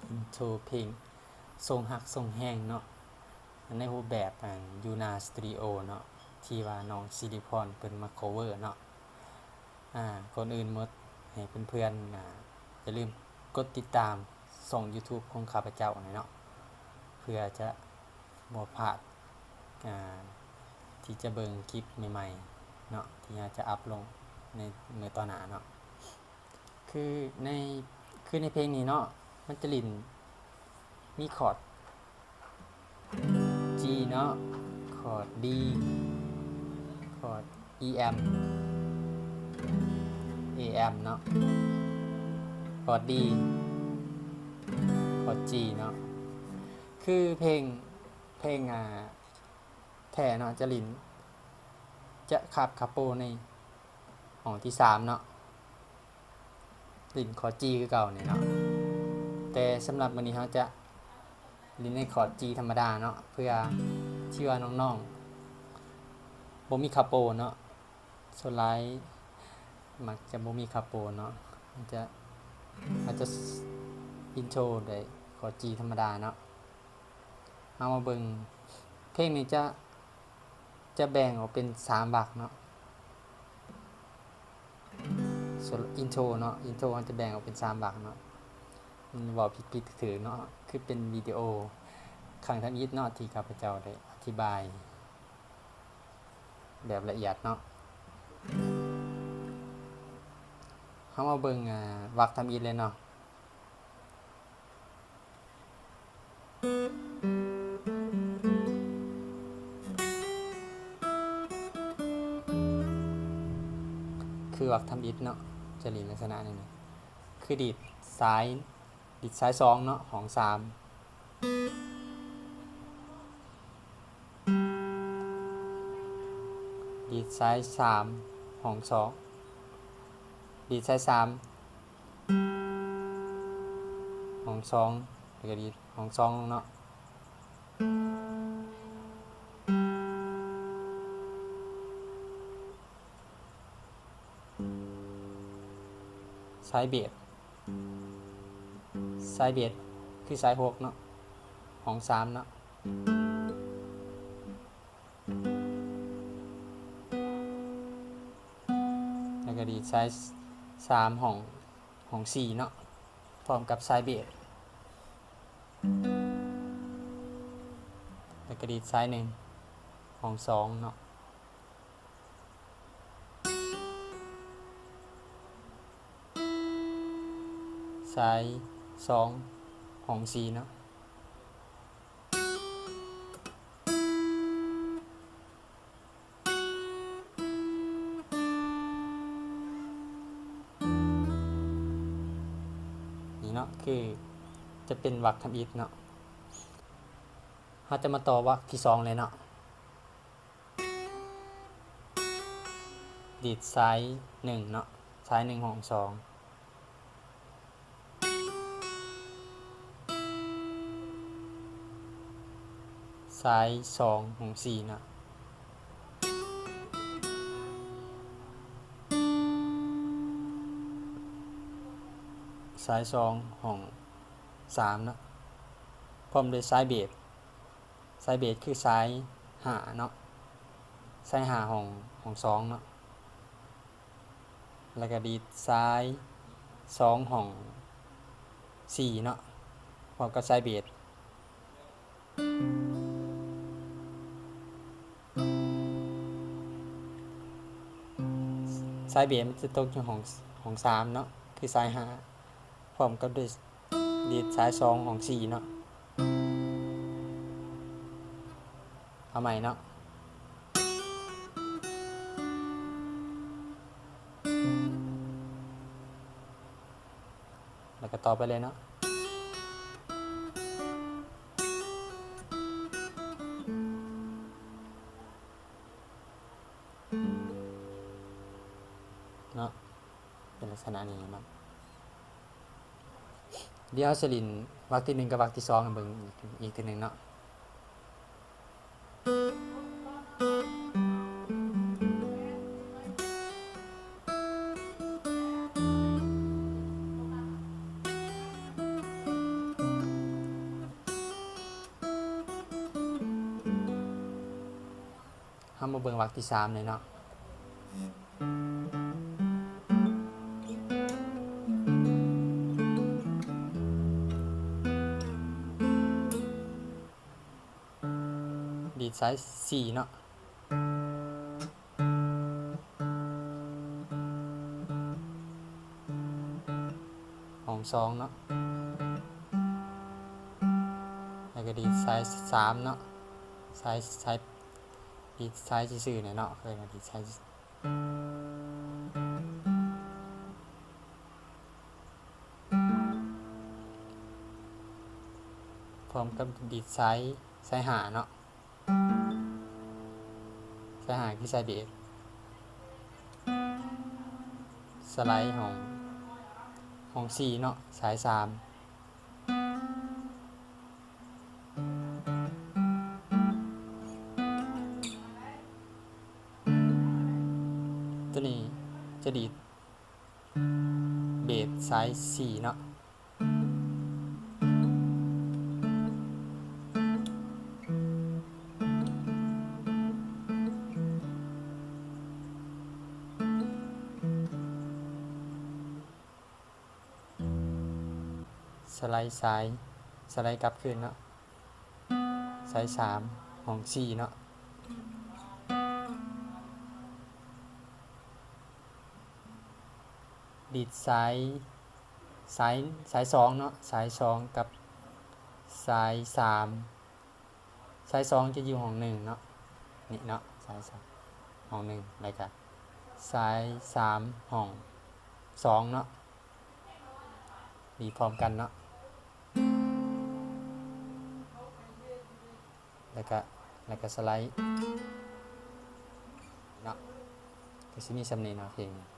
ອິນໂທເພງຊົງຮັກຊົງແຮງເນາະ ໃນຮູບແບບອັນຢູ່ນາສະຕູດິໂອເນາະ ທີ່ວ່ານ້ອງສິລິພອນເພິ່ນມາ cover ເນາະ. ອາ ກ່ອນອື່ນໝົດໃຫ້ເພື່ອນໆ ອາ ຢ່າລືມກົດຕິດຕາມຊ່ອງ YouTube ຂອງຂ້າພະເຈົ້ານີ້ເນາະ ເພື່ອຈະບໍ່ພາດ ອາ ທີ່ຈະເບິ່ງຄລິບໃໝ່ໆເນາະ ທີ່ເຮົາຈະອັບລົງໃນມື້ຕໍ່ໜ້າເນາະ. ຄືໃນ ຄືໃນເພງນີ້ເນາະ ມັນຈະຫຼິ້ນມີຄອດ G ເນາະ ຄອດ D ຄອດ E M A M ເນາະ ຄອດ D ຄອດ G ເນາະ. ຄືເພງ ເພງ ອາ ແທ້ເນາະ ຈະຫຼິ້ນ ຈະຄາບຄາໂປໃນຫ້ອງທີສາມເນາະ ຫຼິ້ນຄອດ G ຄືເກົ່ານີ້ເນາະ. ແຕ່ສຳລັບມື້ນີ້ເຮົາຈະຫຼິ້ນໃນຄອດ G ທຳມະດາເນາະ ເພື່ອທີ່ວ່ານ້ອງໆບໍ່ມີຄາໂປເນາະ ສ່ວນຫຼາຍມັກຈະບໍ່ມີຄາໂປເນາະ ມັນຈະ ອາດຈະອິນໂທໄດ້ຄອດ G ທຳມະດາເນາະ. ເຮົາມາເບິ່ງ ເພງນີ້ຈະ ຈະແບ່ງອອກເປັນສາມວັກເນາະ ສ່ວນອິນໂທເນາະ ອິນໂທເຮົາຈະແບ່ງອອກເປັນສາມວັກເນາະ. ມັນເວົ້າຜິດໆຖືກໆເນາະ ຄືເປັນວິດີໂອຄັ້ງທຳອິດເນາະ ທີ່ຂ້າພະເຈົ້າໄດ້ອະທິບາຍແບບລະອຽດເນາະ. ເຮົາມາເບິ່ງ ອາ ວັກທຳອິດເລີຍເນາະ. ຄືວັກທຳອິດເນາະ ຈະຫຼິ້ນລັກສະນະນີ້ນະ ຄືດີດສາຍ ດີດສາຍສອງເນາະ ຫ້ອງສາມ ດີດສາຍສາມ ຫ້ອງສອງ ດີດສາຍສາມ ຫ້ອງສອງ ແລ້ວກໍດີດຫ້ອງສອງເນາະ. ສາຍເບສ ສາຍເບສຄືສາຍຫົກເນາະ ຫ້ອງສາມເນາະ ແລ້ວກໍດີດສາຍສາມ ຫ້ອງ ຫ້ອງສີ່ເນາະ ພ້ອມກັບສາຍເບສ ແລ້ວກໍດີດສາຍໜຶ່ງ ຫ້ອງສອງເນາະ. ສາຍສອງ ຫ້ອງສີ່ເນາະ ນີ້ເນາະ ຄືຈະເປັນວັກທຳອິດເນາະ. ເຮົາຈະມາຕໍ່ວັກທີສອງເລີຍເນາະ. ດີດສາຍໜຶ່ງເນາະ ສາຍໜຶ່ງຫ້ອງສອງ ສາຍສອງຫ້ອງສີ່ເນາະ ສາຍສອງຫ້ອງສາມເນາະ ພ້ອມດ້ວຍສາຍເບສ. ສາຍເບສຄືສາຍຫ້າເນາະ ສາຍຫ້າຫ້ອງ ຫ້ອງສອງເນາະ ແລ້ວກະດີດສາຍສອງຫ້ອງສີ່ເນາະ ພ້ອມກັບສາຍເບສ. ສາຍເບສມັນຈະຕົກຢູ່ຫ້ອງ ຫ້ອງສາມເນາະ ຄືສາຍຫ້າ ພ້ອມກັບດ້ວຍ ດີດສາຍສອງຫ້ອງສີ່ເນາະ ເອົາໃໝ່ເນາະ ແລ້ວກໍຕໍ່ໄປເລີຍເນາະ ເນາະ ເປັນລັກສະນະນີ້ເນາະ. ດຽວເຮົາຊິຫຼິ້ນວັກທີໜຶ່ງກັບວັກທີສອງໃຫ້ເບິ່ງອີກ ອີກເທື່ອໜຶ່ງເນາະ. ເຮົາມາເບິ່ງວັກທີສາມເລີຍເນາະ. ດີດສາຍສີ່ເນາະ ຫ້ອງສອງເນາະ ແລ້ວກໍດີດສາຍສາມເນາະ ສາຍ ສາຍ ດີດສາຍຊື່ໆນີ້ເນາະ ເອີ້ນວ່າດີດສາຍ ພ້ອມກັບດີດສາຍ ສາຍຫ້າເນາະ ສາຍຫ້າຄືສາຍເບສ ສະໄລຫ້ອງ ຫ້ອງສີ່ເນາະ ສາຍສາມ ໂຕນີ້ຈະດີດເບສສາຍສີ່ເນາະ ສະໄລສາຍ ສະໄລກັບຄືນເນາະ ສາຍສາມ ຫ້ອງສີ່ເນາະ ດີດສາຍ ສາຍ ສາຍສອງເນາະ ສາຍສອງກັບສາຍສາມ ສາຍສອງຈະຢູ່ຫ້ອງໜຶ່ງເນາະ ນີ້ເນາະ ສາຍສອງຫ້ອງໜຶ່ງ ແລ້ວກະສາຍສາມຫ້ອງສອງເນາະ ດີດພ້ອມກັນເນາະ ແລ້ວກະ ແລ້ວກະສະໄລເນາະ ກະຊິມີສ່ຳນີ້ເນາະ ເພງນີ້.